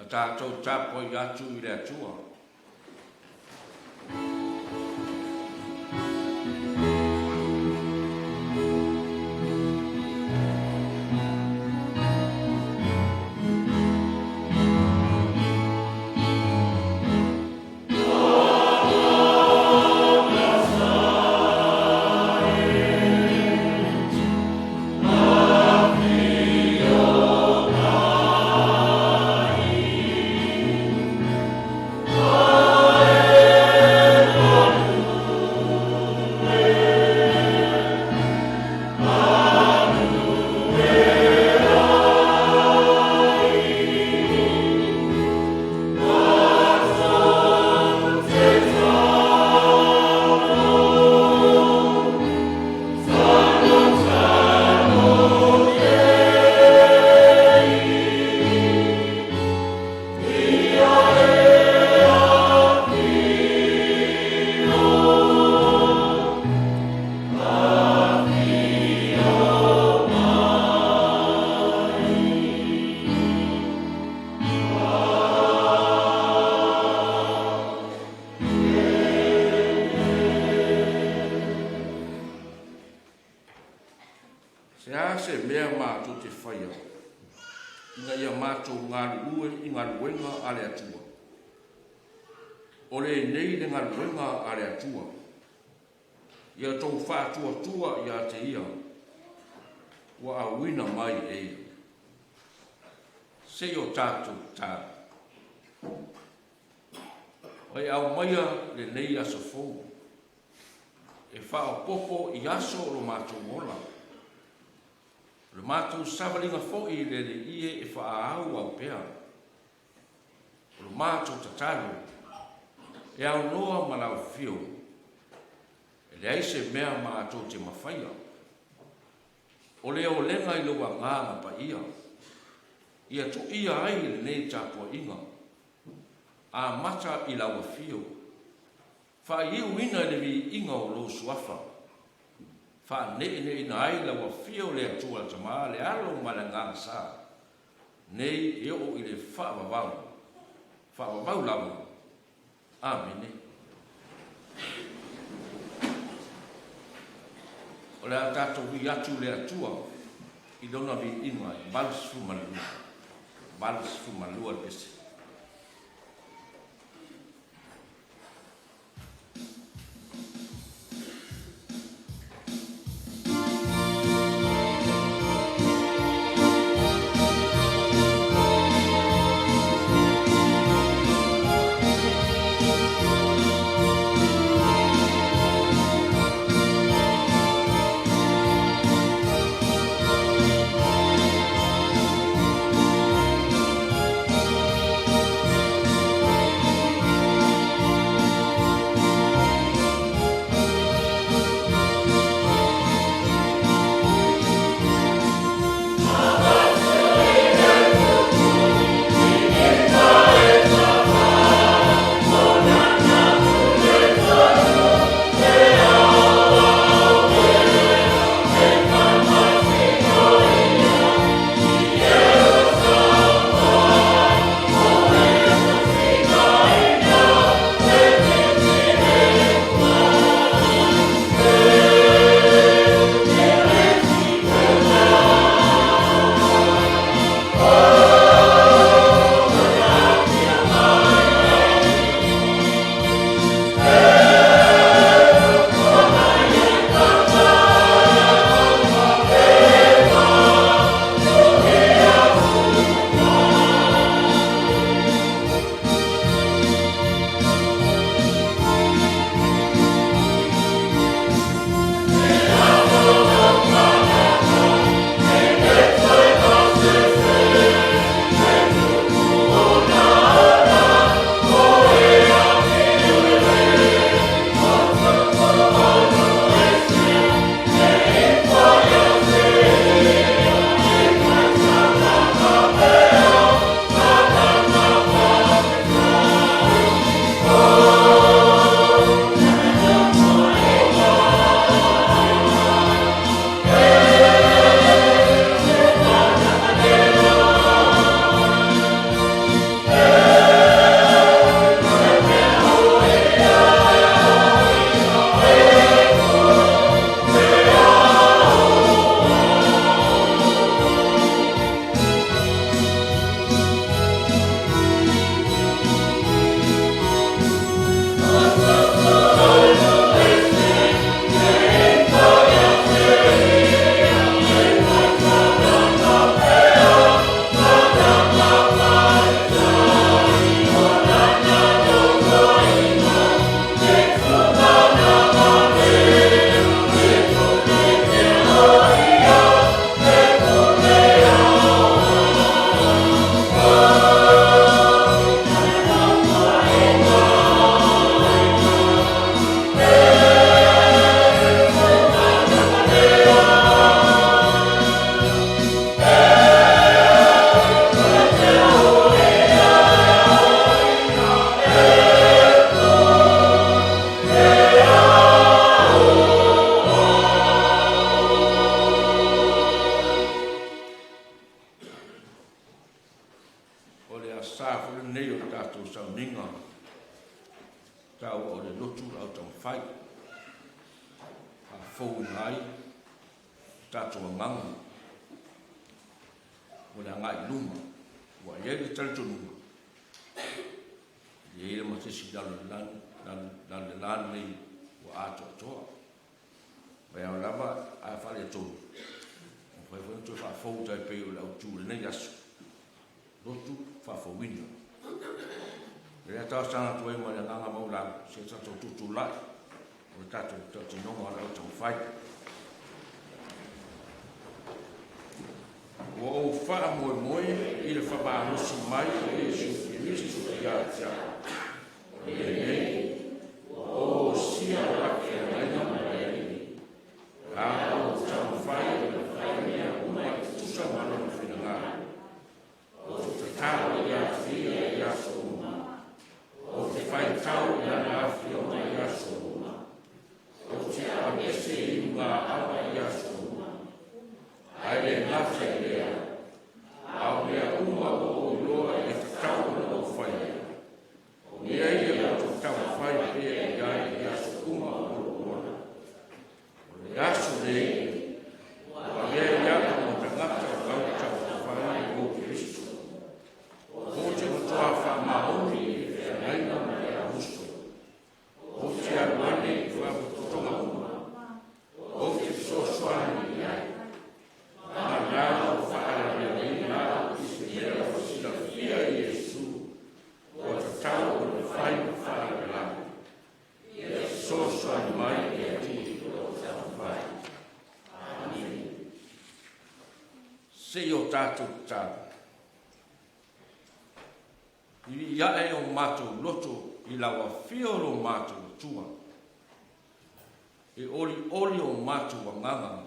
Na tatou tapuai atu i le Atua. Se a se mea matou te faia, ina ia matou galulue i galuega a le Atua. O lenei le galuega a le Atua, ia outou faatuatua ia te Ia ua auina mai e Ia. Se i o tatou tatalo. Ua e aumaia lenei aso fou e faaopoopo i aso o lo matou ola, o le matou savaliga foi i le Alii e, e faaauau pea. O le matou tatalo, e aunoa ma lau afio, e leai se mea matou te mafaia. O le olega i lou agaga paia, ia toia ai lenei tapuaiga, amata i lau afio, faaiuina i le viiga o lou Suafa, faaneeneeina ai lau afio le Atua le Tama, le Alo ma le Agaga Sa, nei e oo i le faavavau, faavavau lava. Amene. O le a tatou ui atu i le Atua i Lona viiga e 82, 82 le pese. aua o le lotu le autaumafai, faafouina ai o tatou agaga mo le agai i luma. Ua i ai le talitonuga, e leai ma se isi lalolagi lenei ua atoatoa. Mai ao lava a faaletonu, mafai foi ona toe faafou tai pei o le autu i lenei aso, lotu faafouina. O lea talosaga atu ai ma le agaga maualalo, se tatou tutulai o le tatou tautinoga o le autaumafai. Ua ou faamoemoe i le famalosi mai o Iesu Keriso ia te au. O lenei, ua ou osia la feagaiga ma le Alii, o le a ou taumafai e fai mea uma e tusa ma lona finagalo. Ou te tatalo ia te ia i aso uma. Ou te faitau i lana afioga i aso uma. Ou te aveese i mugaaava i aso uma. Ae le gata i lea, a o mea uma ua ou iloa e tatau ona ou faia, o mea ia ou te taumafai pea i ai i aso uma o lou ola. O le aso lenei, ua avea ia au ma tagata o autaumafai mo Keriso. Ou te matua faamaoni i le feagaiga ma le Auuso. Ou te alu ane i faapotopotoga uma. Ou te fesoasoani i ai. Ma la ua faalavelaveina au i se mea ua silafia e Iesu ua tatau ona fai ma faalavelave. Ia fesoasoani mai le Atua i lou taumafai. Amene. Se i o tatou tatalo. Vivii ae o matou loto i lau afio o lo matou Atua. E olioli o matou agaga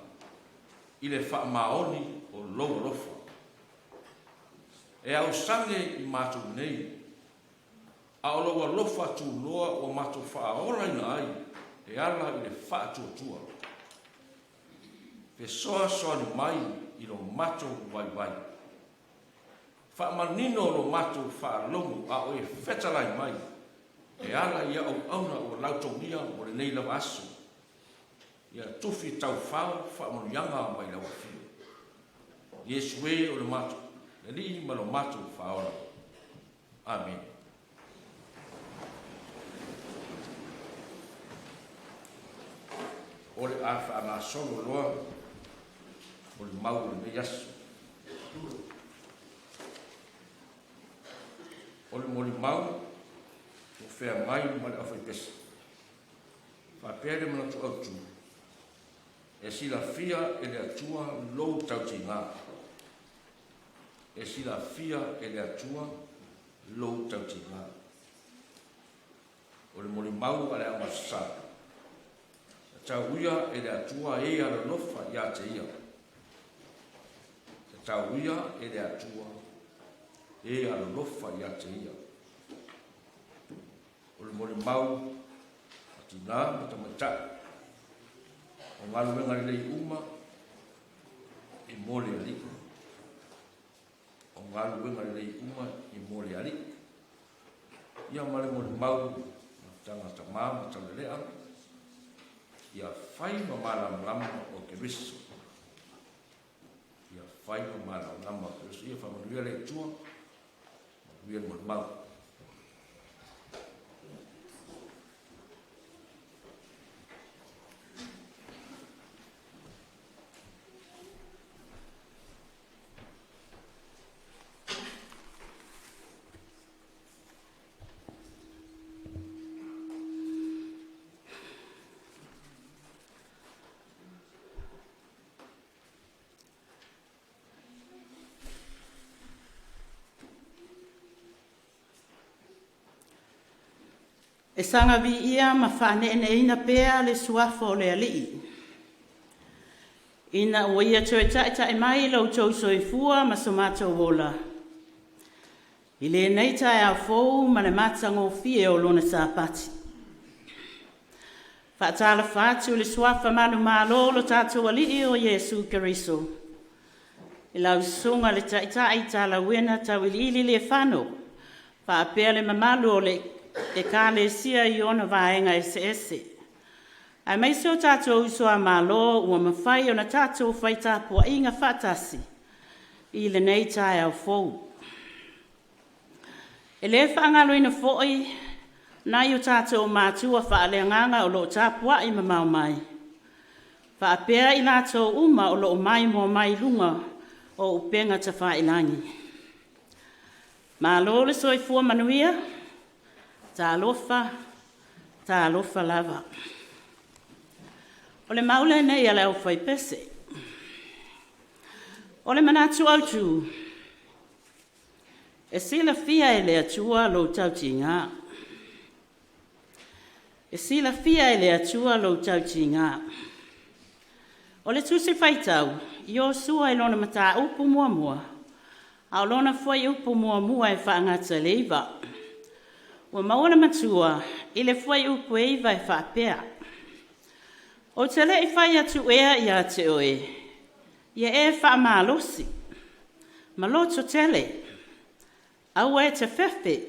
i le faamaoni o lou alofa. E ausage i matou nei, a o lou alofa tuloa ua matou faaolaina ai e ala i le faatuatua. Fesoasoani mai i lo matou vaivai. Faamanino lo matou faalogo a o e fetalai mai e ala i auauna ua lautogia mo lenei lava aso. Ia tufi taufao faamanuiaga mai lau afio. Iesu e o le matou Alii ma lo matou Faaola. Amene. O le a faagasolo loa o le mau o lenei aso. O le molimau ua feagai ma le aufaipese. Faapea le manatu autu, e silafia e le Atua lou tautiga. E silafia e le Atua lou tautiga. O le molimau a le Aoga Sa, na tauia e le Atua e alolofa ia te ia. Na tauia e le Atua e alolofa ia te ia. O le molimau a tinā ma tamaitai, o galuega lelei uma e mo le Alii. O galuega lelei uma e mo le Alii. Ia ma le molimau a tagatamā ma taulelea, ia fai ma malamalama o Keriso. Ia fai ma malamalama o Keriso. Ia faamanuia le Atua, manuia le molimau. E saga viia ma faaneeneeina pea le suafa o le Alii, ina ua Ia toe ta'ita'i mai i lo outou soifua ma so matou ola i lenei taeao fou ma le matagofie o Lona Sapati. Faatalofa atu i le suafa manumalo o lo tatou Alii o Iesu Keriso, i lau Susuga i le Taitai Talauena Tauiliili Lefano, faapea le mamalu o le Ekalesia i ona vaega eseese, aemaise o tatou uso a Malo ua mafai ona tatou fai tapuaiga faatasi i lenei taeao fou. E le faagaloina foi nai o tatou matua faaleagaga o lo o tapuai mamao mai, faapea i latou uma o lo o maimoa mai i luga o upega tafailagi. Malo le soifua manuia, talofa, talofa lava. O le mau lenei a le aufaipese. O le manatu autu, e silafia e le Atua lou tautiga. E silafia e le Atua lou tautiga. O le Tusi Faitau Iosua i lona mataupu muamua, a o lona fuaiupu 1 e faagata i le 9. Ua maua le matua i le fuaiupu e 9 e faapea: Ou te le i fai atu ea ia te oe, ia e faamalosi ma lototele, aua e te fefe,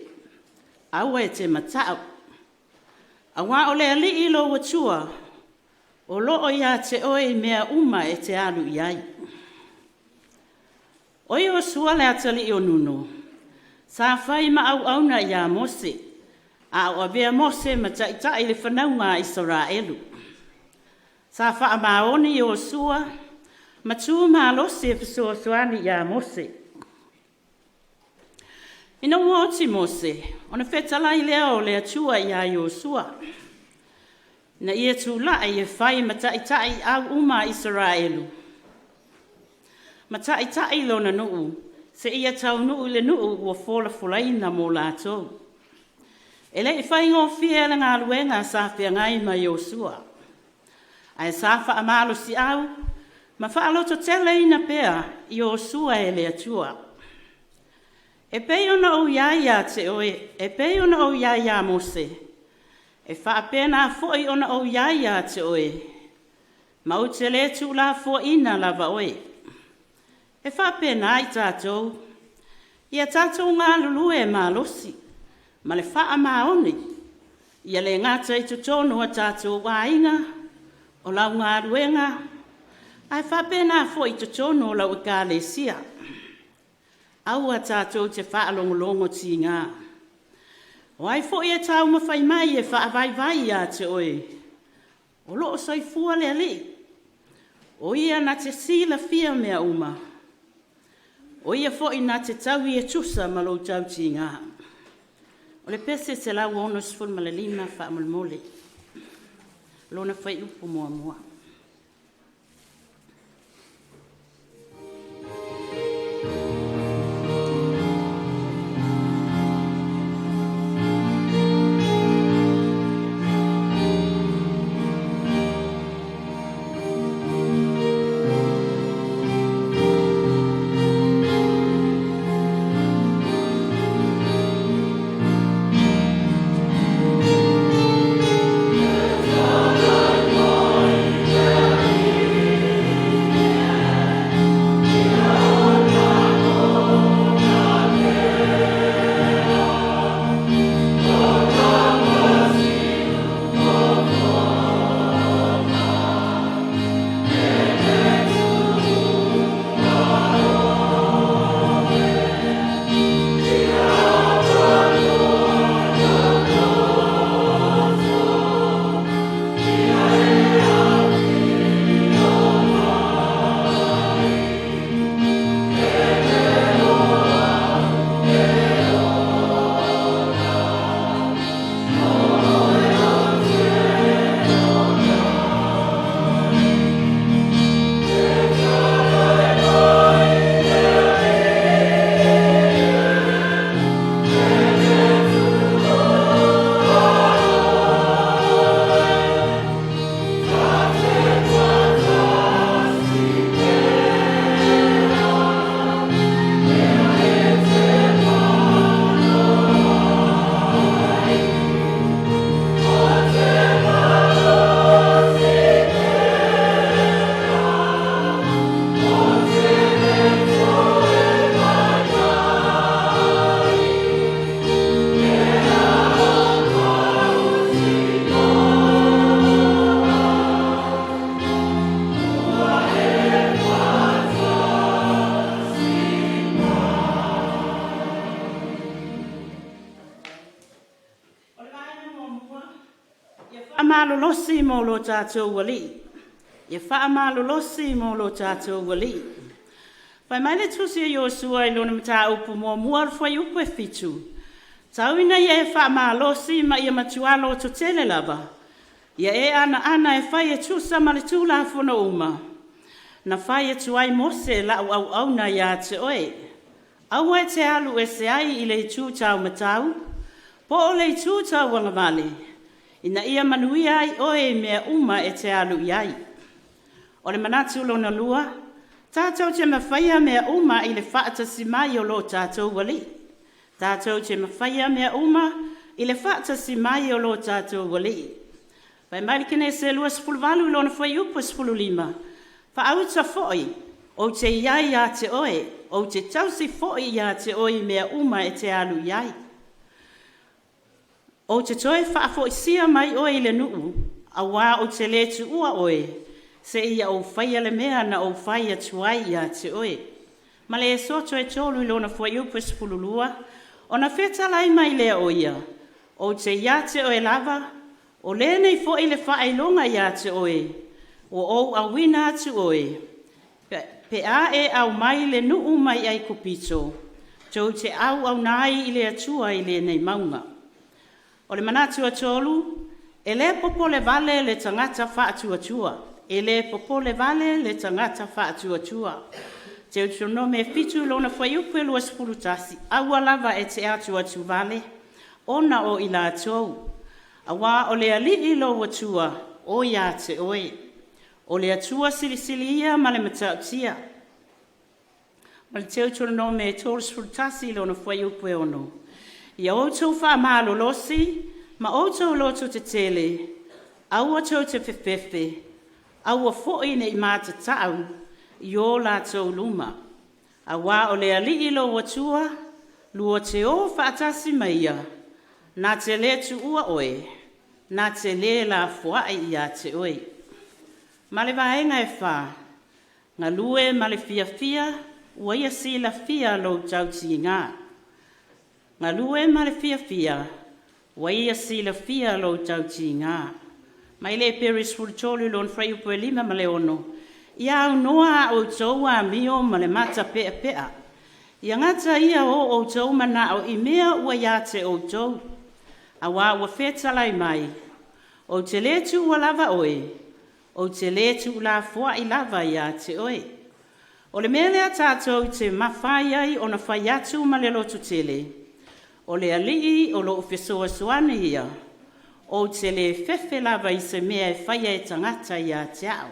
aua e te mata'u, aua o le Alii lou Atua o lo o ia te oe i mea uma e te alu i ai. O Iosua le atalii o Nuno, sa fai ma auauna ia Mose a o avea Mose ma taitai le fanauga a Isaraelu. Sa faamaoni Iosua ma tu malosi e fesoasoani ia Mose. Ina ua oti Mose, ona fetalai lea o le Atua ia Iosua ina ia tula'i e fai ma taitai au uma a Isaraelu ma taitai lona nuu seia taunuu i le nuu ua folafolaina mo latou. E le i faigofie le galuega sa feagai ma Iosua, ae sa faamalosi'au ma faalototeleina pea Iosua e le Atua. E pei ona ou i ai ia te oe, e pei ona ou i ai ia Mose, e faapena foi ona ou i ai ia te oe, ma ou te le tuulafoaina lava oe. E faapena i tatou, ia tatou galulue malosi ma le faamaoni, ia le gata i totonu o tatou aiga, o lau galuega, ae faapena foi i totonu o lau Ekalesia. Aua tatou te faalogologo tiga. O ai foi e taumafai mai e faavaivai ia te oe, o lo o soifua le Alii, o Ia na te silafia mea uma, o Ia foi na te taui e tusa ma lou tautiga. O le Pese 165 faamolemole, lona fuaiupu 1. E Faamalolosi mo lo tatou Alii. Ia faamalolosi mo lo tatou Alii. Fai mai le tusi a Iosua i lona mataupu muamua le fuaiupu e 7, tau ina ia e faamalosi ma ia matua lototele lava, ia e ana'ana e fai e tusa ma le Tulafono uma na fai atu ai Mose la'u auauna ia te oe. Aua e te alu ese ai i le itu taumatau po o le itu tauagavale, ina ia manuia ai oe i mea uma e te alu i ai. O le manatu lona lua, tatou te mafaia mea uma i le faatasi mai o lo tatou Alii. Tatou te mafaia mea uma i le faatasi mai o lo tatou Alii. Fai mai le Kenese 28 i lona fuaiupu e 15, “Faauta foi, ou te i ai ia te oe, ou te tausi foi ia te oe i mea uma e te alu i ai. Ou te toe faafoisia mai oe i le nuu, auā ou te lē tuua oe, seia ou faia le mea na ou fai atu ai ia te oe.” Ma le Esoto e 3 i lona fuaiupu e 12, “Ona fetalai mai lea o Ia, ‘Ou te iā te oe lava, o lenei foi le faailoga ia te oe, ua ou auina atu oe, pe a e aumai le nuu mai Aikupito, tou te auauna ai i le Atua i lenei mauga.’” O le manatu atolu, e lē popole vale le tagata faatuatua, e lē popole vale le tagata faatuatua. Teuteronome 7 i lona fuaiupu e 21, “Aua lava e te atuatu vale ona o i latou, auā o le Alii lou Atua o ia te oe, o le Atua silisili Ia ma le matautia.” Ma le Teuteronome 31 i lona fuaiupu e 6, “Ia outou faamalolosi ma outou lototetele, aua tou te fefefe, aua foi ne'i matata'u i ō latou luma, auā o le Alii lou Atua lua te o faatasi ma Ia, na te lē tuua oe, na te lē lafoa'i ia te oe.” Ma le vaega e fa, galue ma le fiafia ua Ia silafia lou tautiga. Galue ma le fiafia ua Ia silafia lou tautiga. Mai le Eperi 13 i lona fuaiupu e 5 ma le 6, “Ia aunoa a outou amio ma le matape'ape'a, ia gata ia o outou mana'o i mea ua ia te outou, auā ua fetalai mai, ‘Ou te lē tuua lava oe, ou te lē tuulafoa'i lava ia te oe.’” O le mea lea tatou te mafai ai ona fai atu ma le lototele, “O le Alii o lo'u fesoasoani ia, ou te lē fefe lava i se mea e faia e tagata ia te a'u.”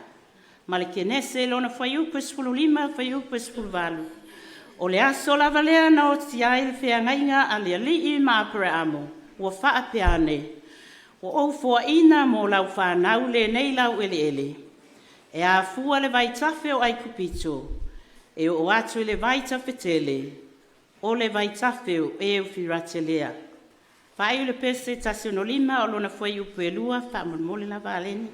Ma le Kenese i lona fuaiupu e 15 fuaiupu e 18, “O le aso lava lea na otia ai le feagaiga a le Alii ma Aperaamo ua faapea ane, ‘Ua ou foaina mo lau fanau lenei laueleele e afua le vaitafe o Aikupito e oo atu i le vaitafe tele, o le vaitafe o Eufirate lea.” Faaiu i le Pese 165 o lona fuaiupu e 2, faamolemole lava Aleni.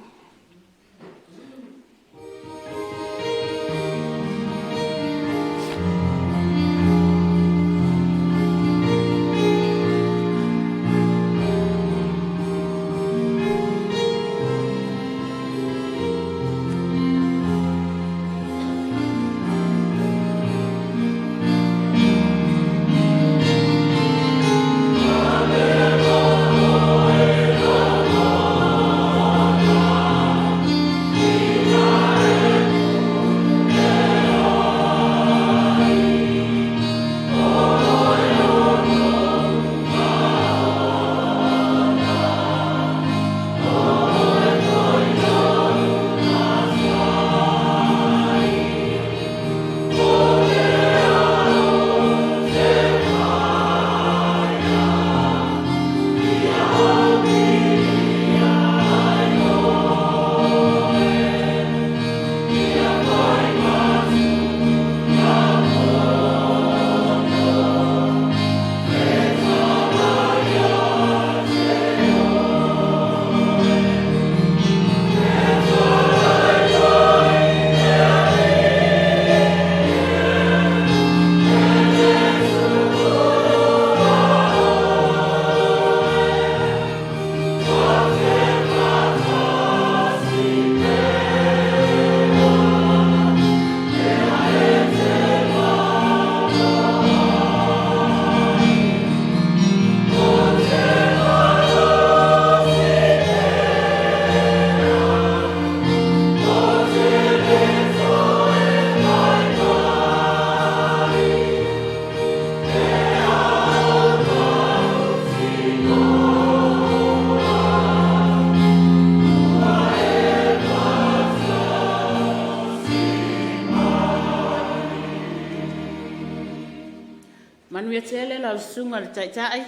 Manuia tele lau susuga i le Taitai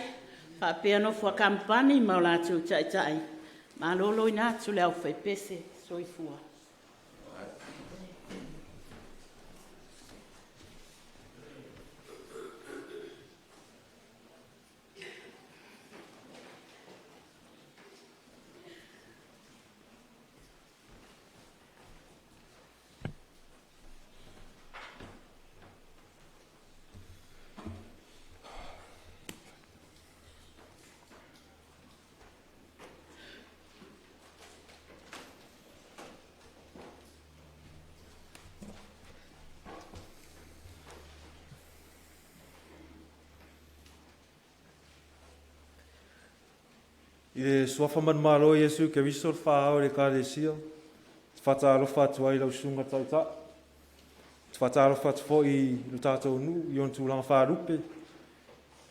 faapea nofo a kamupani ma o latou taitai. Maloloina atu le aufaipese. Soifua. I le suafa manumalo o Iesu Keriso le Faa-ao o le Ekalesia, ou te faatalofa atu ai i lau Susuga i le Taitai. Ou te faatalofa atu foi i lo tatou nuu i ona tulaga faalupe,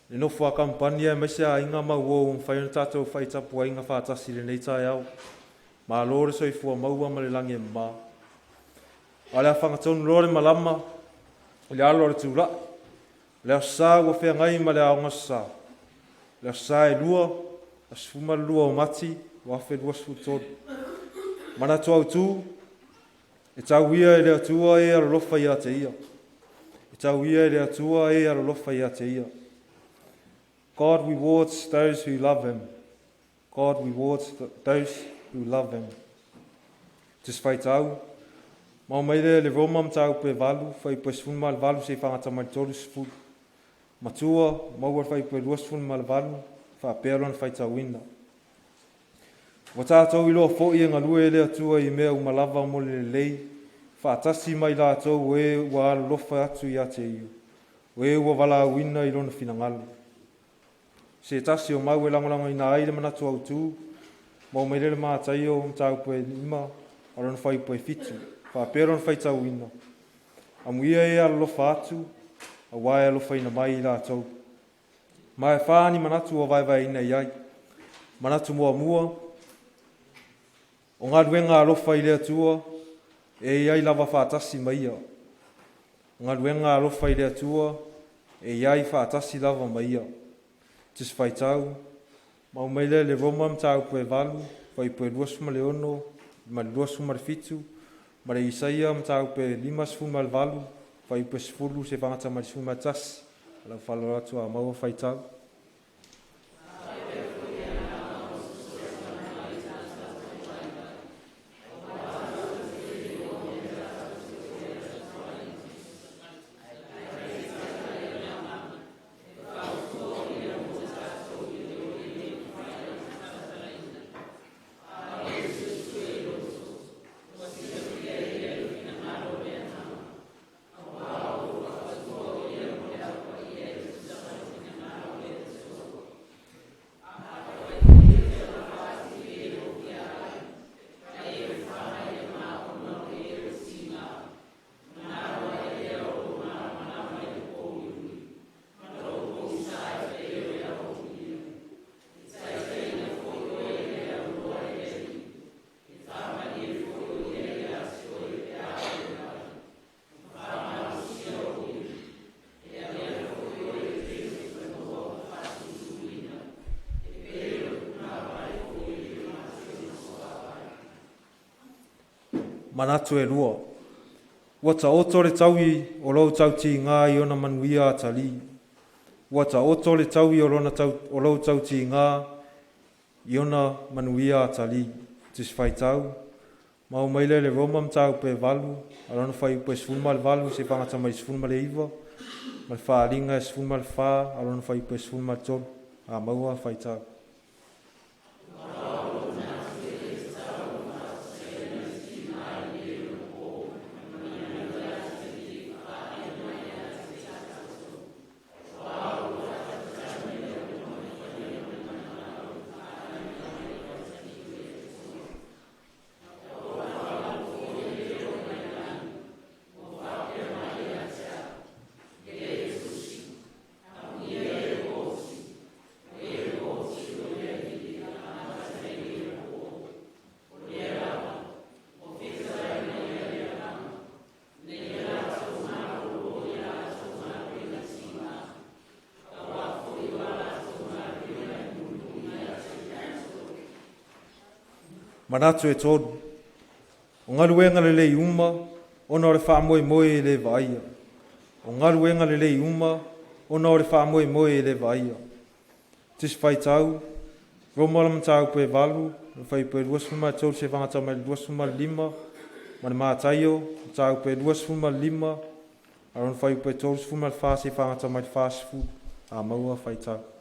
le nofo a kamupani aemaise aiga ma uo ua mafai ona tatou faitapuaiga faatasi i lenei taeao. Malo le soifua maua ma le lagi e mama. A o le a fagatonu loa le malama i le alo o le tulai, o le Aso Sa ua feagai ma le Aoga Aso Sa, le Aso Sa e 2, aso 12 o Mati 2023. Manatu Autu, e tau ia e le Atua e alolofa ia te ia. E tau ia e le Atua e alolofa ia te ia. God rewards those who love him. God rewards those who love him. Tusi Faitau, ma omai lea i le Roma mataupu e 8, fuaiupu e 18 seia fagata mai le 30. Matua, maua le fuaiupu e 28, faapea lona faitauina. Ua tatou iloa foi e galue le Atua i mea uma lava mo le lelei, faatasi ma i latou o e ua alolofa atu ia te Ia, o e ua valaauina i lona finagalo. Se tasi o mau e lagolagoina ai le manatu autu, ma omai lea i le Mataio mataupu e 5, a o lona fuaiupu e 7, faapea lona faitauina, amuia e alolofa atu, aua e alofaina mai i latou. Ma e fa ni manatu ua vaevaeina i ai. Manatu muamua, o galuega alofa i le Atua, e i ai lava faatasi ma ia. O galuega alofa i le Atua, e i ai faatasi lava ma ia. Tusi Faitau, ma aumai lea i le Roma mataupu e 8, fuaiupu e 26 ma le 27, ma le Isaia mataupu e 58, fuaiupu e 10 seia fagata mai le 11. Lau faaaloalo atu a maua faitau. Manatu e lua. Ua taoto le taui o lou tautigā i ona manuia atalii. Ua taoto le taui o, lona tau, o lou tautigā i ona manuia atalii. Tusi Faitau, ma omai lea i le Roma mataupu e 8, a o lona fuaiupu e 18 seia fagata mai le 19, ma le Faaaliga e 14, a o lona fuaiupu e 13. A maua faitau. Manatu e tolu. O galuega lelei uma, ona o le faamoemoe e lē vaaia. O galuega lelei uma, ona o le faamoemoe e lē vaaia. Tusi Faitau, Roma le mataupu e 8, le fuaiupu e 23 seia fagata mai le 25, ma le Mataio, mataupu e 25, a o lona fuaiupu e 34 seia fagata mai le 40. A maua faitau.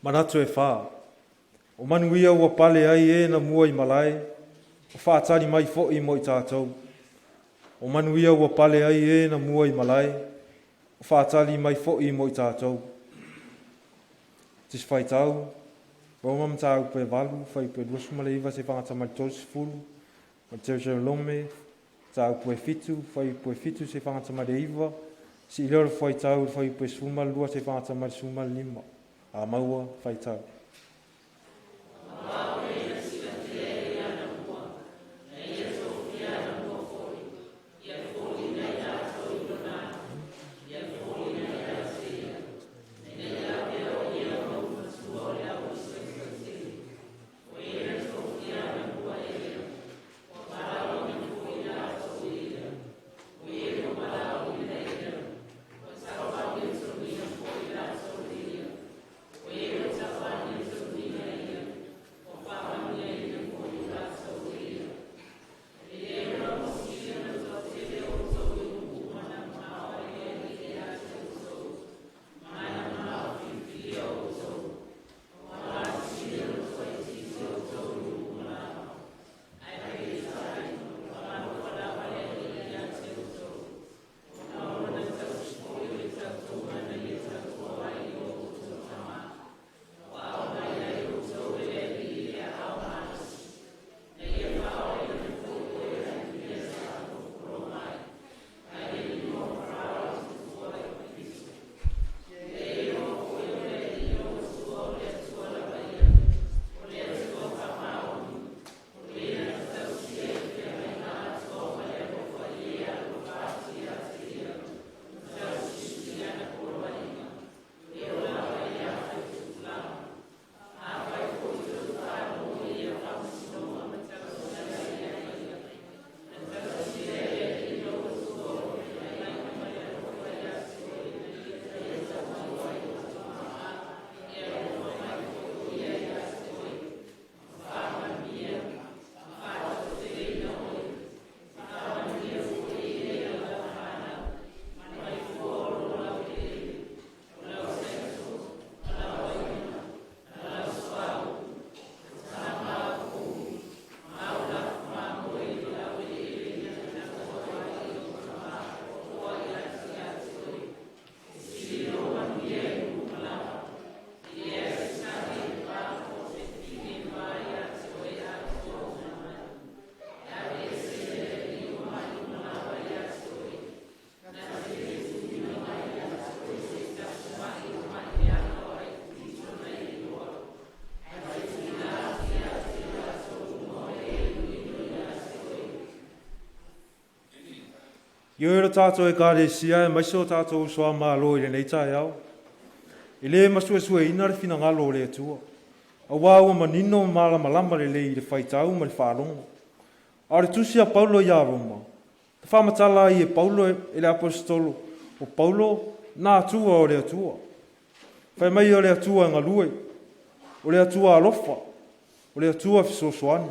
Manatu e whā. O manuia ua pale ai e na mua i malae, o whaatari mai fo'i mo i tātou. O manuia ua pale ai e na mua i malae, o whaatari mai fo'i mo i tātou. Tusi Faitau, Roma mataupu e 8, fuaiupu e 29 seia fagata mai le 30, ma le Teuterolome, mataupu e 7, fuaiupu e 7 seia fagata mai le 9, sii lea o le fuaitau i le fuaiupu e 12 seia fagata mai le 15. A maua faitau. Ioe lo tatou Ekalesia aemaise o tatou uso a Malo i lenei taeao. E le masuesueina le finagalo o le Atua, auā ua manino ma malamalama lelei i le faitau ma le faalogo. A o le tusi a Paulo iā Roma, na faamatala ai e Paulo e le Aposetolo o Paulo na Atua o le Atua. Fai mai o le Atua e galue, o le Atua alofa, o le Atua fesoasoani,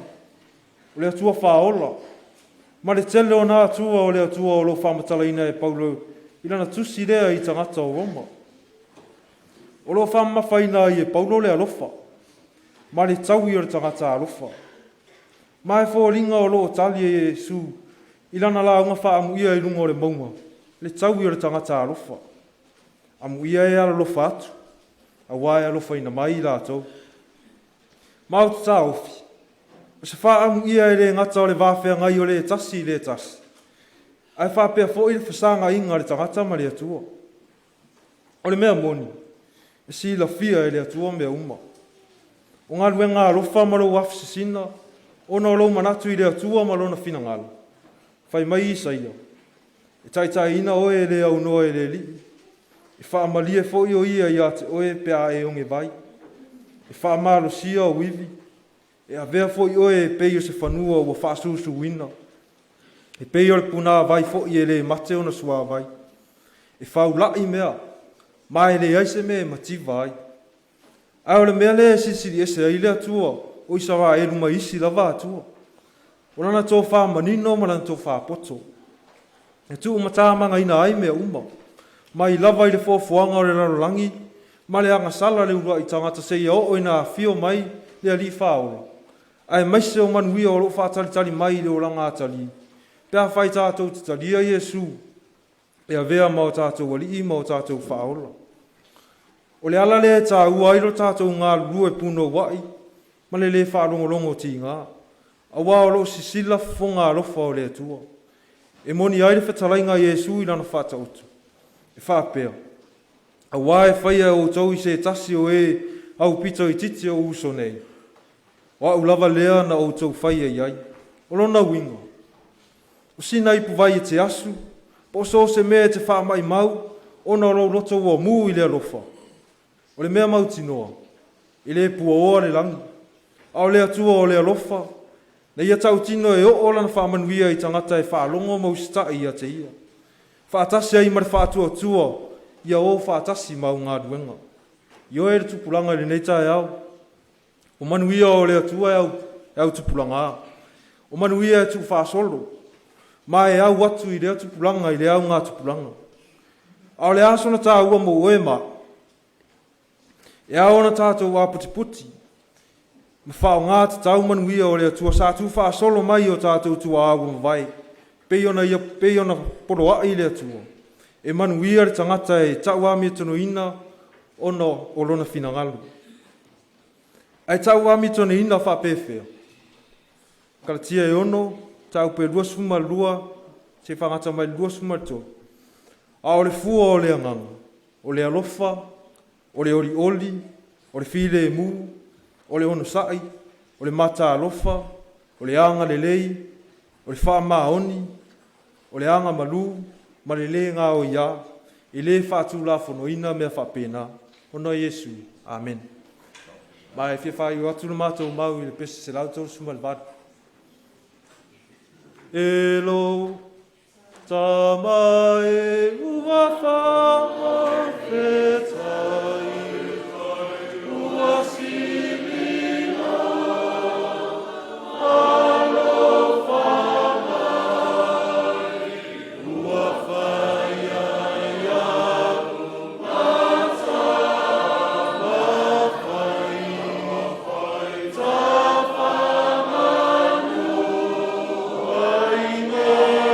o le Atua faaola, ma le tele o na Atua o le Atua o lo o faamatalaina e Paulo i lana tusi lea i tagata o Roma. O lo o faamamafaina ai e Paulo le alofa ma le taui o le tagata alofa. Ma e foliga o lo o tali e Iesu i lana lauga faaamuia i luga o le mauga le taui o le tagata alofa. Amuia e alolofa atu, auā e alofaina mai i latou. Ma ou te taofi, o se faaamuia e le gata o le va feagai o le tasi i le tasi, ae faapea foi le fesagaiga a le tagata ma le Atua. O le mea moni, e silafia e le Atua mea uma. O galuega alofa ma lou afesesina ona o lou manatu i le Atua ma Lona finagalo. Fai mai Isaia, E taitaiina oe e le aunoa e le Alii, e faamalie foi o Ia ia te oe pe a e ogevai, e faamalosia ou ivi, e avea foi oe e pei o se fanua ua faasusuina, e pei o le punāvai foi e le mate ona suavai. E faula'i mea, ma e leai se mea e mativa ai. Ae o le mea lea e silisili ese ai le Atua o Isaraelu mai isi lava Atua, o lana tofā manino ma lana tofā poto, e tuumatāmagaina ai mea uma, mai lava i le foafoaga o le lalolagi ma le agasala le uluai tagata seia oo ina afio mai le Alii Faaola, aemaise o manuia o lo o faatalitali mai i le olaga atalii, pe afai tatou te talia Iesu e avea ma o tatou Alii ma o tatou Faaola. O le ala lea e tāua ai lo tatou galulue punoua'i ma le lē faalogologo tigā, auā o lo o sisila fofoga alofa o le Atua. E moni ai le fetalaiga a Iesu i lana Faataoto, e faapea, Auā e faia e outou i se tasi o e aupito itiiti o uso nei, o a'u lava lea na outou faia i ai. O lona uiga, o sina ipuvai e te asu, po o so o se mea e te faamaʻimau ona o lou loto ua mū i le alofa. O le mea mautinoa, e le puaoa le lagi, a o le Atua o le alofa, na ia tautino e oo lana faamanuia i tagata e faalogo ma usitaʻi ia te ia, faatasi ai ma le faatuatua ia o faatasi ma au galuega. Ioe le tupulaga i lenei taeao, o manuia o le Atua e au tupulagā, o manuia e tuufaasolo, ma e au atu i lea tupulaga i lea augatupulaga. A o le a sona tāua mo oe ma a'u? E ao ona tatou aputiputi ma faaaogā tatau manuia o le Atua sa tuufaasolo mai i o tatou tuaa ua mavae, pei ona ia pei ona poloai le Atua, e manuia le tagata e tauamiotonu ona o lona finagalo. Ae tauamiotonuina faapefea? Kalatia e 6, mataupu e 22 seia faagata mai le 23. A o le fua o le agaga, o le alofa, o le olioli, o le filemu, o le onosai, o le mataalofa, o le agalelei, o le faamaoni, o le agamalu ma le lē gaoiā. E lē faatulafonoina mea faapena. Ona o Iesu. Amene. Ma e fia faaiu atu le matou mau i le pese 138. E lou Tama e ua faafetai, ua sili alofa mai, ua faia iaʻu matavafai, tafamanu ai nei.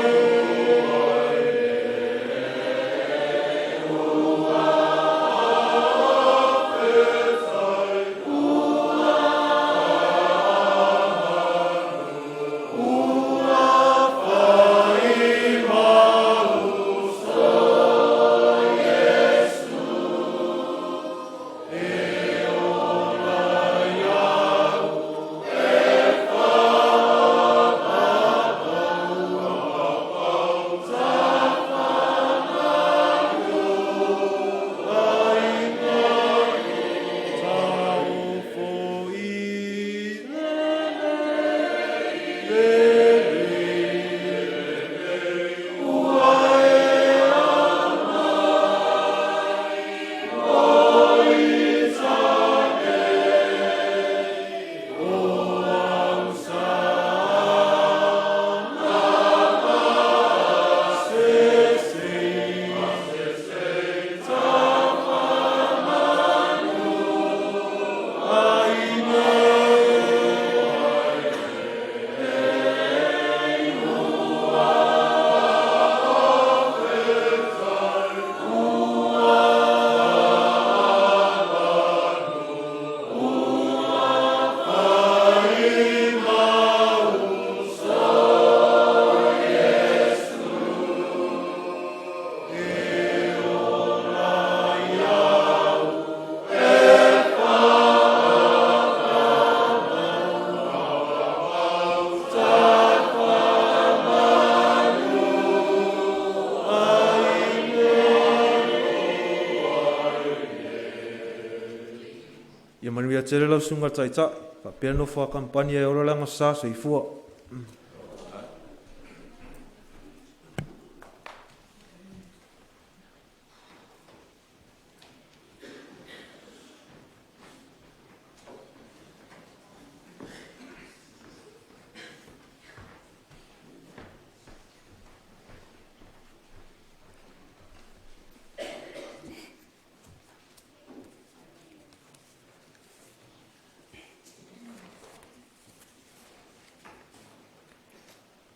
Manuia tele lau susuga i le Taitai, faapea le nofo a kamupani e ola le agasā. Soifua.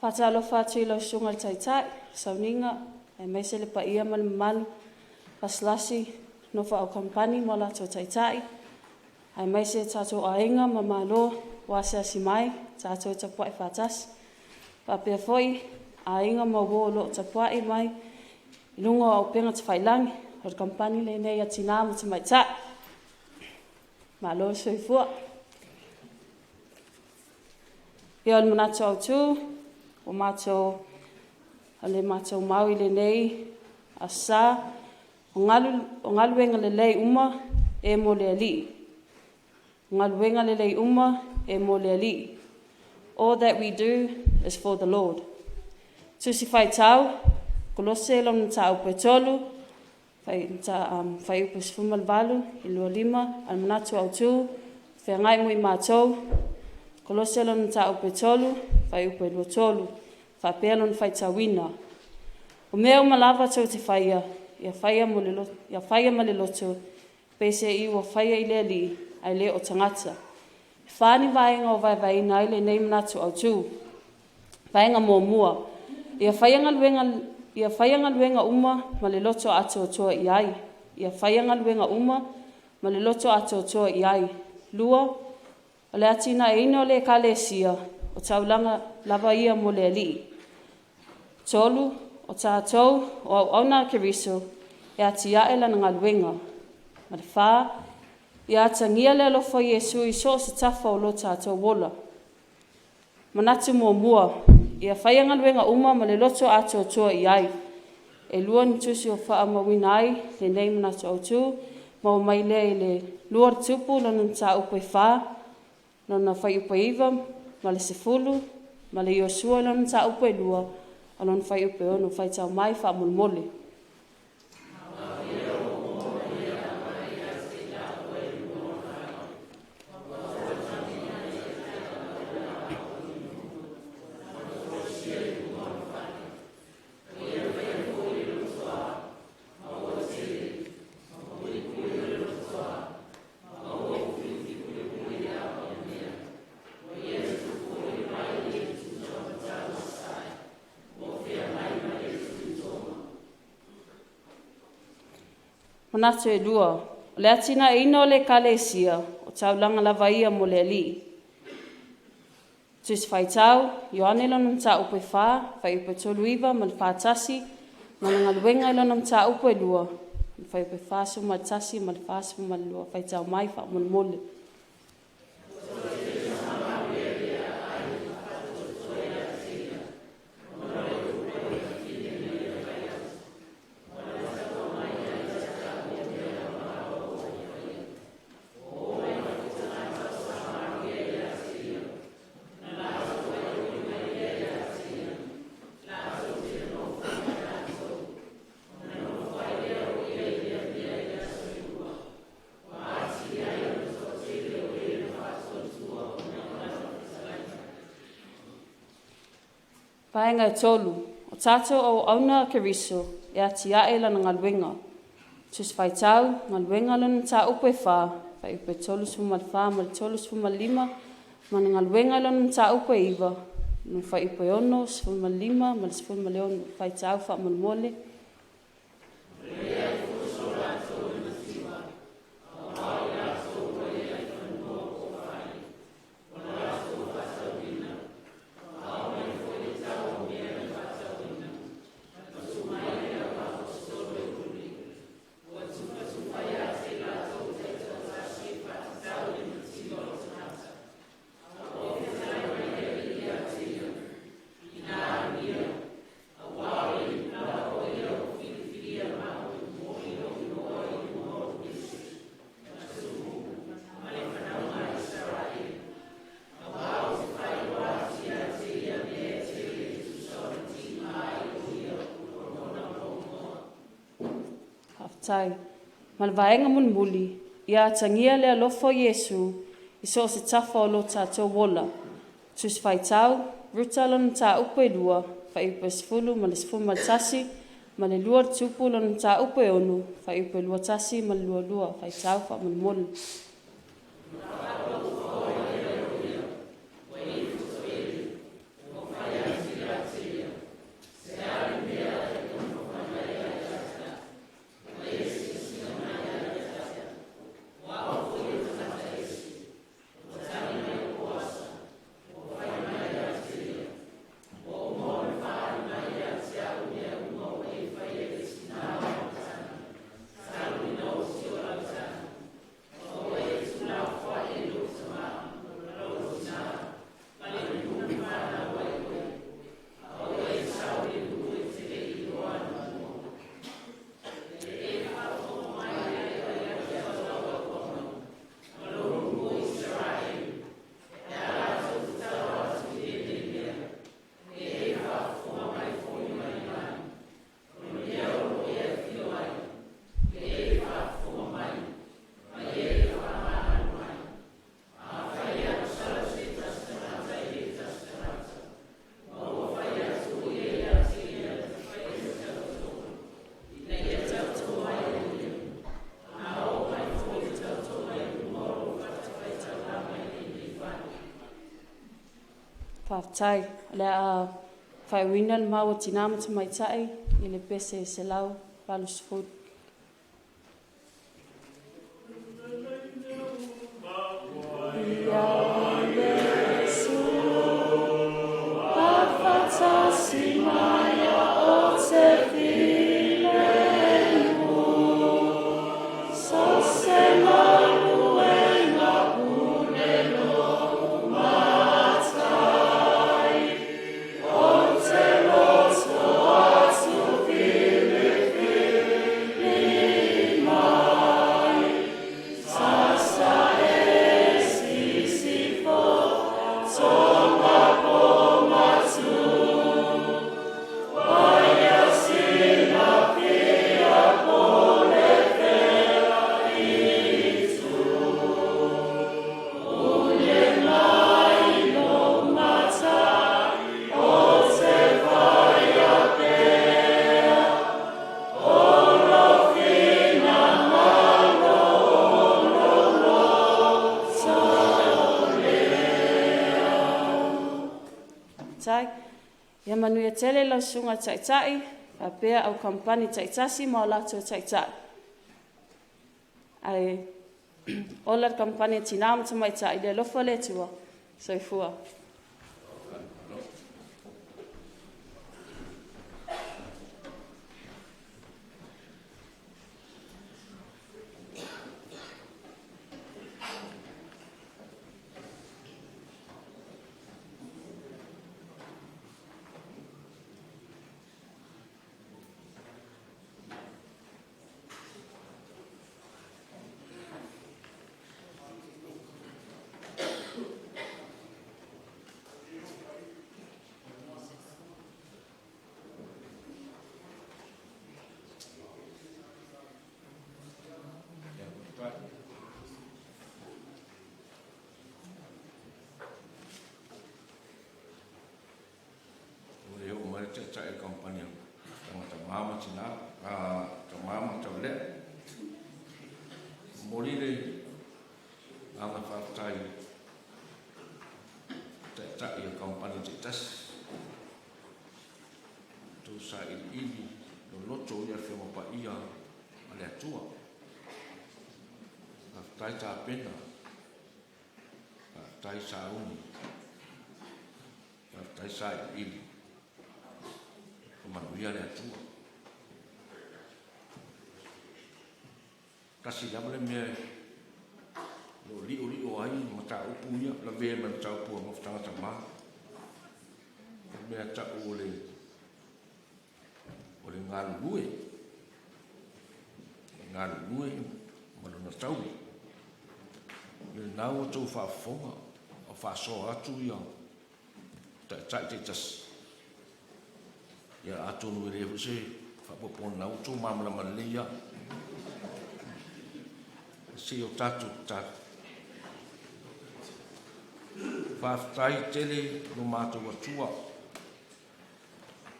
Faatalofa atu i lau Susuga i le Taitai, Sauniga aemaise le paia ma le mamalu, lasilasi, nofo au kamupani ma o latou taitai, aemaise tatou aiga ma malo ua asiasi mai tatou tapuai faatasi. E faapea foi aiga ma uo o lo o tapuai mai i luga o upega tafailagi. O le kamupani lenei a Tina ma Tamaitai. Malo le soifua. Ia, o le manatu autu ua matou o le matou mau i lenei Aso Sa, o galuega lelei uma e mo le Alii. O galuega lelei uma e mo le Alii. All that we do is for the Lord. Tusi Faitau Kolose lona mataupu e 3 fuaiupu 18 i le 25. A o le manatu autu, feagai mo i matou. Kolose lona mataupu e 3 fuaiupu e 23, e faapea lona faitauina; O mea uma lava tou te faia, ia faia ma le loto peiseai ua faia i le Alii, ae le o tagata. E fa ni vaega ua vaevaeina ai lenei manatu autu. Vaega muamua, ia faia galuega uma ma le loto atoatoa i ai. Ia faia galuega uma ma le loto atoatoa i ai. Lua, o le atinaeina o le Ekalesia, o taulaga lava ia mo le Alii. Tolu, o tatou o auauna a Keriso e atia'e lana galuega. Ma le fa, ia atagia le alofa o Iesu i so o se tafa o lo tatou ola. Manatu muamua, ia faia galuega uma ma le loto atoatoa i ai. E lua ni tusi ua faamauina ai lenei manatu autu, maua mai lea i le 2 o Tupu lona mataupu e 4 lona fuaiupu e 9 ma le 10, ma le Iosua lona mataupu e 2 lona fuaiupu e 6. Faitau mai faamolemole. Manatu e 2, o le atinaeina o le Ekalesia, o taulaga lava ia mo le Alii. Tusi Faitau Ioane lona mataupu e 4 fuaiupu e 39 ma le 41, ma le Galuega i lona mataupu e 2 fuaiupu e 41 ma le 42. Faitau mai faamolemole. Vaega e 3, o tatou auauna a Keriso e atia'e Lana galuega. Tusi Faitau Galuega lona mataupu e 4, fuaiupu e 34 ma le 35, ma le Galuega lona mataupu e 9, fuaiupu e 65 ma le 16. Faitau faamolemole. Faafetai. Ma le vaega mulimuli, ia atagia le alofa o Iesu i so o se tafa o lo tatou ola. Tusi Faitau, Ruta lona mataupu e 2, fuaiupu e 10 ma le 11, ma le 2 o le Tupu lona mataupu e 6, fuaiupu e 21 ma le 22. Faitau faamolemole. Faafetai. O le a faaiuina le mau a Tina ma Tamaitai i le pese 180. Ia Iesu, afatasi mai o te filemu, so se maluenga pule lou matai, o te loto atu filifili mai, sasa e sisifo tonga po matu, aia silafia po le fea itu, ule mai lou mata o te vaai pea, o lou finagalo o lou loto lea. Faafetai. Ia manuia tele lau Susuga i le Taitai faapea au kamupani taitasi ma o latou taitai. Ae ola le kamupani a Tina ma Tamaitai i le alofa o le Atua. Soifua. Ua le oo mai le taitai o le kamupani a tagata mama tina, a tama ma taulea. Momoli le agaga faafetai i taitai o kamupani taitasi. Tou sailiili loloto ia Afioga Paia a le Atua. Faafetai tapena, faafetai sauni, faafetai sailiili. Faamanuia le Atua. Tasi lava le mea o lo o li'oli'o ai mataupu ia, lavea ma le mataupu a mafutaga tama. O le mea ta'u o le o le galulue, le galulue ma lona taui. O lena ua outou faafofoga o faasoa atu ia taitai taitasi. Ia atonu e leai foi se faaopoopoga, o lena ua outou malamalama lelei lava. Se i o tatou tatalo. Faafetai tele lo matou Atua,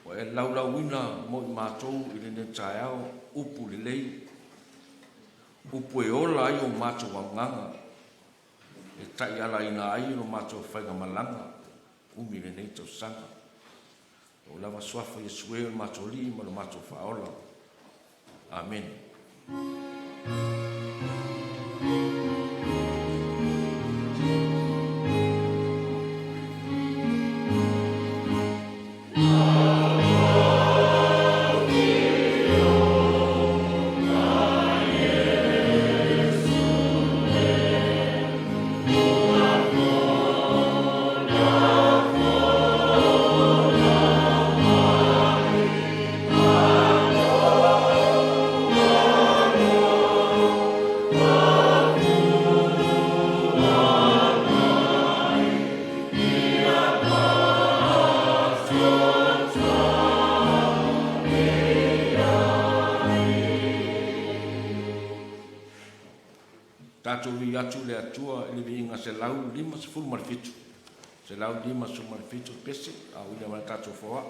ua e laulauina mo i matou i lenei taeao upu lelei, upu e ola ai o matou agaga, e taialaina ai lo matou faigamalaga umi lenei tausaga. O lava suafa Iesu e o le matou Alii ma lo matou Faaola. Amene. Tatou viiga atu i le Atua i le viiga 157, 157 le pese, a o uili mai le tatou foai.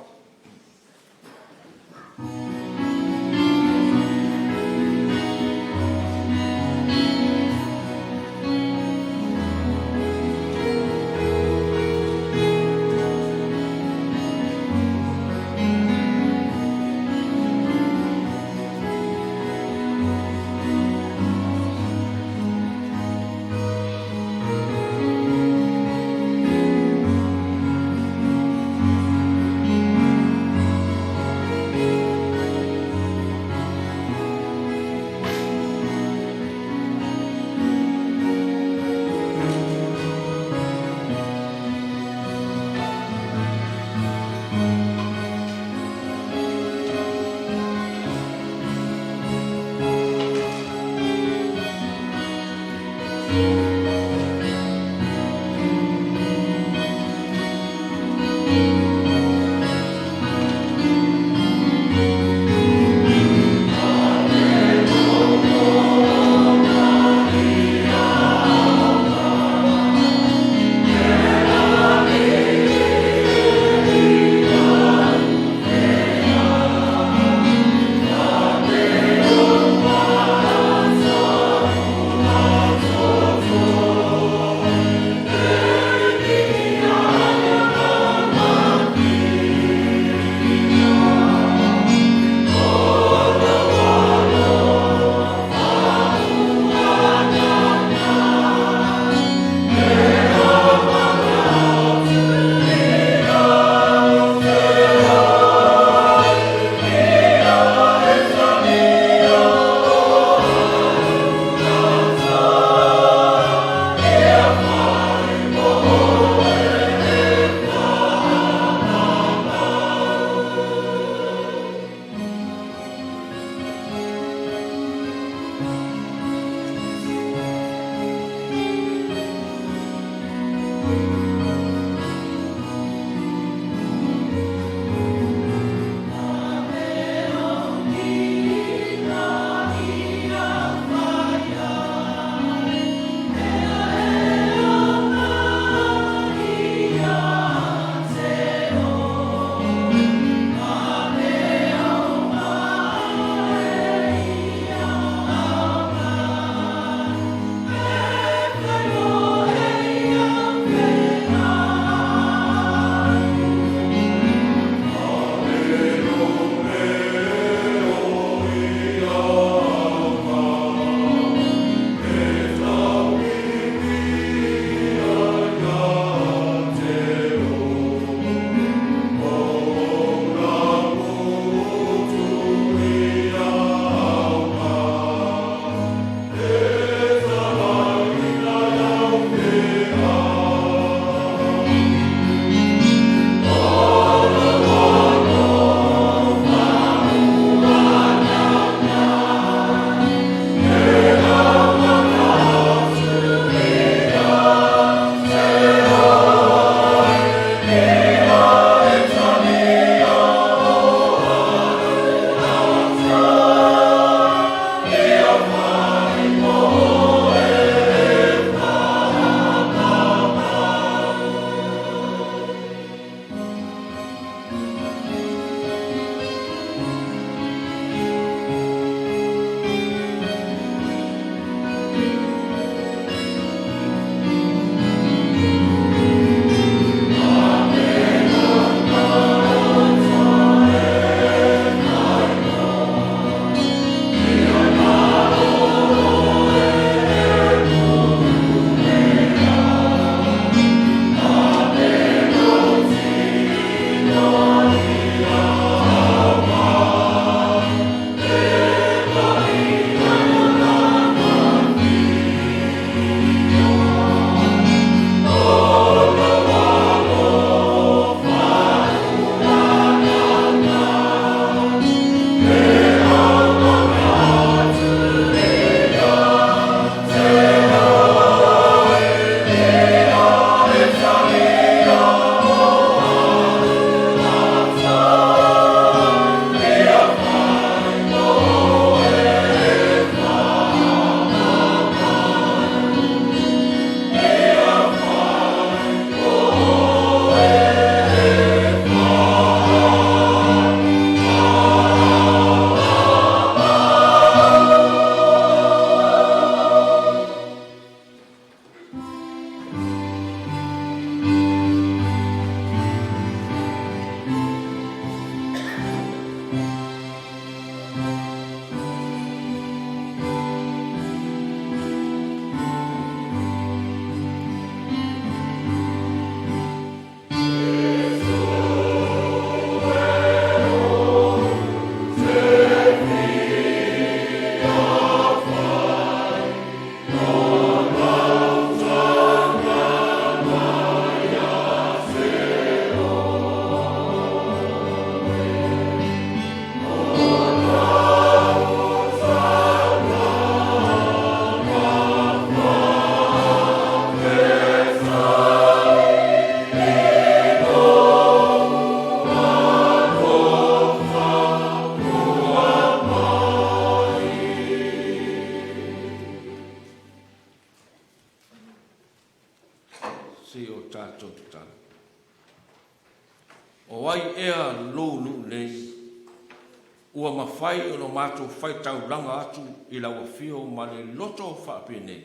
Ua mafai ona matou faitaulaga atu i lau afio ma le loto faapenei,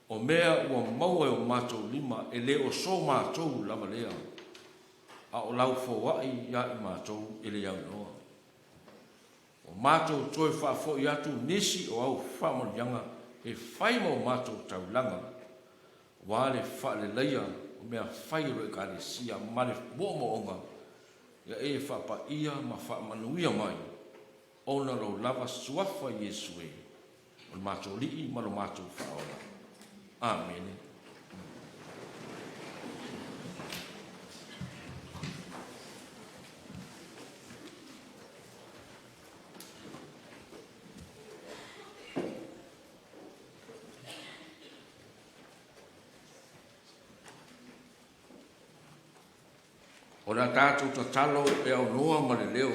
O mea ua maua e o matou lima e le o so matou lava lea, a o lau foai ia i matou e le aunoa. Ua matou toe faafoi atu nisi o au faamanuiaga e fai ma o matou taulaga, aua le faaleleia o mea fai a lo Ekalesia ma le moomooga ia e faapaia ma faamanuia mai ona lou lava Suafa Iesu e, o le matou Alii ma lo matou Faaola. Amene. O le a tatou tatalo e aunoa ma le leo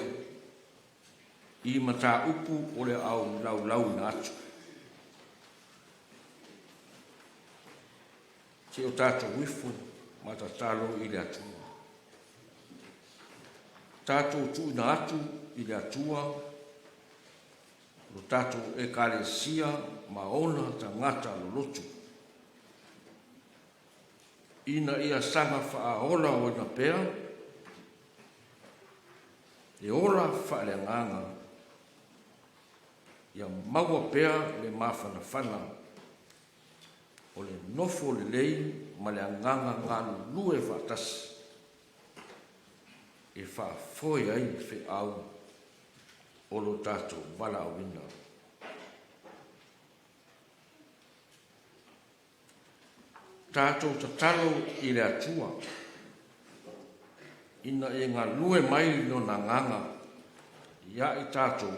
i mataupu o le au laulauina atu. Se o tatou ifo ma tatalo i le Atua. Tatou tuuina atu i le Atua lo tatou Ekalesia ma ona tagata lolotu, ina ia saga faaolaoina pea le ola faaleagaga, ia maua pea le mafanafana o le nofo lelei ma le agaga galulue faatasi e faafoe ai feau o lo tatou valaauina. Tatou tatalo i le Atua ina ia galue mai Lona Agaga ia i tatou,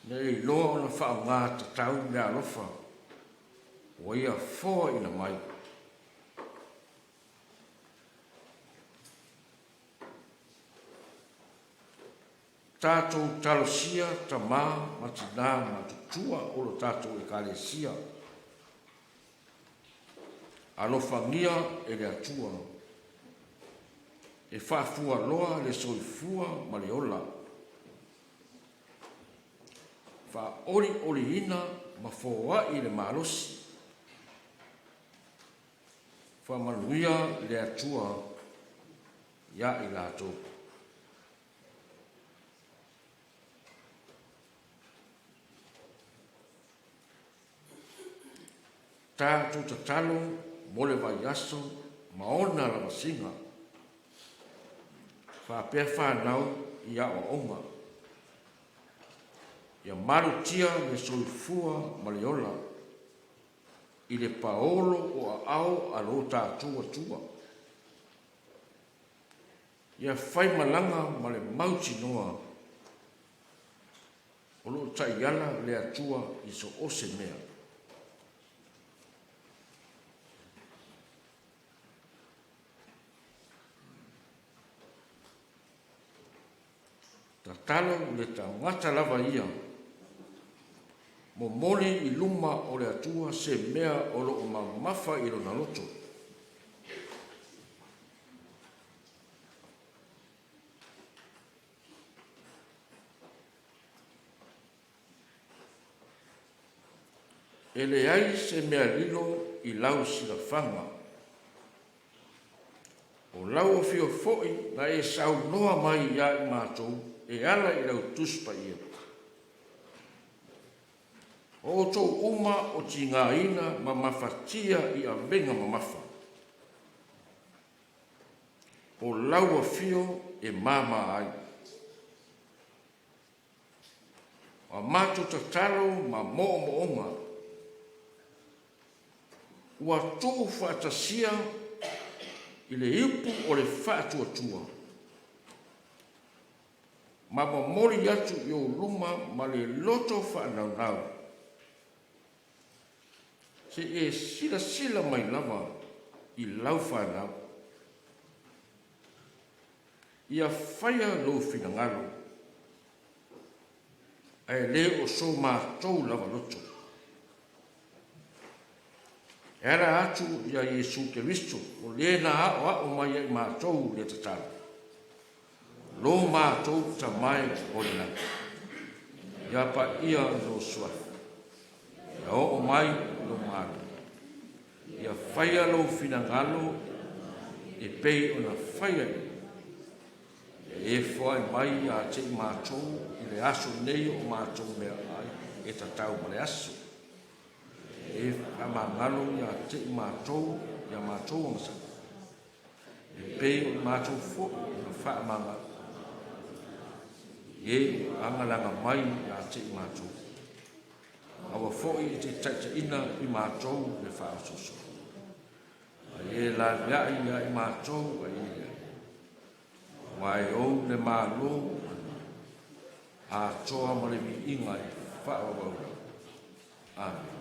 ina ia iloa ona faaaoga tatau meaalofa ua Ia foaina mai. Tatou talosia tama ma tina matutua o lo tatou Ekalesia. Alofagia e le Atua e faafualoa le soifua ma le ola, faaolioliina ma foai le malosi. Faamanuia le Atua ia i latou. Tatou tatalo mo le vaiaso ma ona lavasiga, faapea fanau i aoaoga. Ia malutia le soifua ma le ola i le paolo o aao a lo tatou Atua. Ia faimalaga ma le mautinoa o lo o taiala le Atua i so o se mea. Tatalo le tagata lava ia, momoli i luma o le Atua se mea o lo o mamafa i lona loto. E leai se mea lilo i lau silafaga. O lau afio foi na e saunoa mai ia i matou e ala i lau Tusi Paia. O outou uma o tigaina ma mafatia i avega mamafa. O lau afio e māmā ai. O a matou tatalo ma moomooga ua tuufaatasia i le ipu o le faatuatua ma momoli atu i ou luma ma le loto faanaunau, se i e silasila mai lava i lau fanau. Ia faia lou finagalo, ae le o so matou lava loto. E ala atu ia Iesu Keriso, o le na aoao mai ai matou le tatalo. Lo matou Tama e o le lagi, ia paia lou Suafa, ia oo mai lou Malo, ia faia lou finagalo e pei ona faia i luga. Ia e foai mai ia te i matou i le aso nei o matou meaai e tatau ma le aso. Ia e faamagalo ia te i matou ia matou agasala, e pei o i matou foi na faamagalo i e ua agalaga mai ia te i matou. Aua foi e te taitaiina i matou le faaosoosoo, a ia e laveai ia i matou ai e leai. Aua e ou le Malo atoa ma le viiga e faavavau lava. Amene.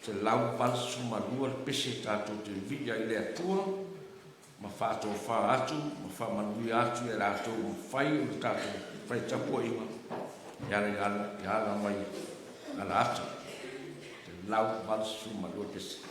182 le pese tatou te vivii ai i le Atua ma faatofa atu ma faamanuia atu ia i latou ua mafai ona tatou fai tapuaiga e ala i ala, e ala mai alaata. 182 pese.